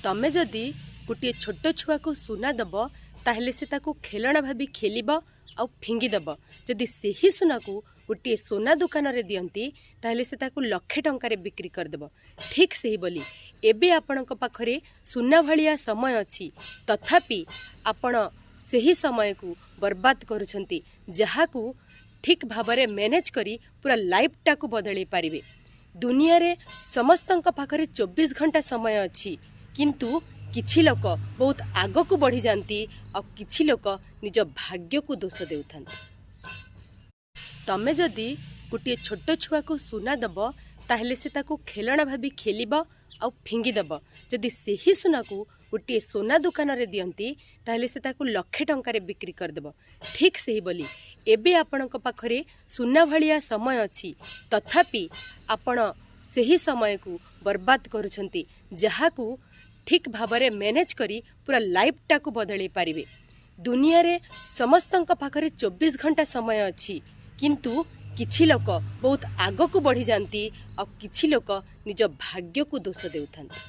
ତମେ ଯଦି ଗୋଟିଏ ଛୋଟ ଛୁଆକୁ ସୁନା ଦେବ, ତାହେଲେ ସେ ତାକୁ ଖେଳଣା ଭାବି ଖେଳିବ ଆଉ ଫିଙ୍ଗିଦେବ। ଯଦି ସେହି ସୁନାକୁ ଗୋଟିଏ ସୁନା ଦୋକାନରେ ଦିଅନ୍ତି, ତାହେଲେ ସେ ତାକୁ ଲକ୍ଷେ ଟଙ୍କାରେ ବିକ୍ରି କରିଦେବ। ଠିକ୍ ସେହିଭଳି ଏବେ ଆପଣଙ୍କ ପାଖରେ ସୁନା ଭଳିଆ ସମୟ ଅଛି, ତଥାପି ଆପଣ ସେହି ସମୟକୁ ବର୍ବାଦ କରୁଛନ୍ତି, ଯାହାକୁ ଠିକ୍ ଭାବରେ ମ୍ୟାନେଜ୍ କରି ପୁରା ଲାଇଫ୍ଟାକୁ ବଦଳେଇ ପାରିବେ। ଦୁନିଆରେ ସମସ୍ତଙ୍କ ପାଖରେ 24 ଘଣ୍ଟା ସମୟ ଅଛି, କିନ୍ତୁ କିଛି ଲୋକ ବହୁତ ଆଗକୁ ବଢ଼ିଯାଆନ୍ତି ଆଉ କିଛି ଲୋକ ନିଜ ଭାଗ୍ୟକୁ ଦୋଷ ଦେଉଥାନ୍ତି। ତମେ ଯଦି ଗୋଟିଏ ଛୋଟ ଛୁଆକୁ ସୁନା ଦେବ, ତାହେଲେ ସେ ତାକୁ ଖେଳଣା ଭାବି ଖେଳିବ ଆଉ ଫିଙ୍ଗିଦେବ। ଯଦି ସେହି ସୁନାକୁ ଗୋଟିଏ ସୁନା ଦୋକାନରେ ଦିଅନ୍ତି, ତାହେଲେ ସେ ତାକୁ ଲକ୍ଷେ ଟଙ୍କାରେ ବିକ୍ରି କରିଦେବ। ଠିକ୍ ସେହିଭଳି ଏବେ ଆପଣଙ୍କ ପାଖରେ ସୁନା ଭଳିଆ ସମୟ ଅଛି, ତଥାପି ଆପଣ ସେହି ସମୟକୁ ବର୍ବାଦ କରୁଛନ୍ତି, ଯାହାକୁ ଠିକ୍ ଭାବରେ ମ୍ୟାନେଜ୍ କରି ପୁରା ଲାଇଫ୍ଟାକୁ ବଦଳେଇ ପାରିବେ। ଦୁନିଆରେ ସମସ୍ତଙ୍କ ପାଖରେ 24 ଘଣ୍ଟା ସମୟ ଅଛି, କିନ୍ତୁ କିଛି ଲୋକ ବହୁତ ଆଗକୁ ବଢ଼ିଯାଆନ୍ତି ଆଉ କିଛି ଲୋକ ନିଜ ଭାଗ୍ୟକୁ ଦୋଷ ଦେଉଥାନ୍ତି।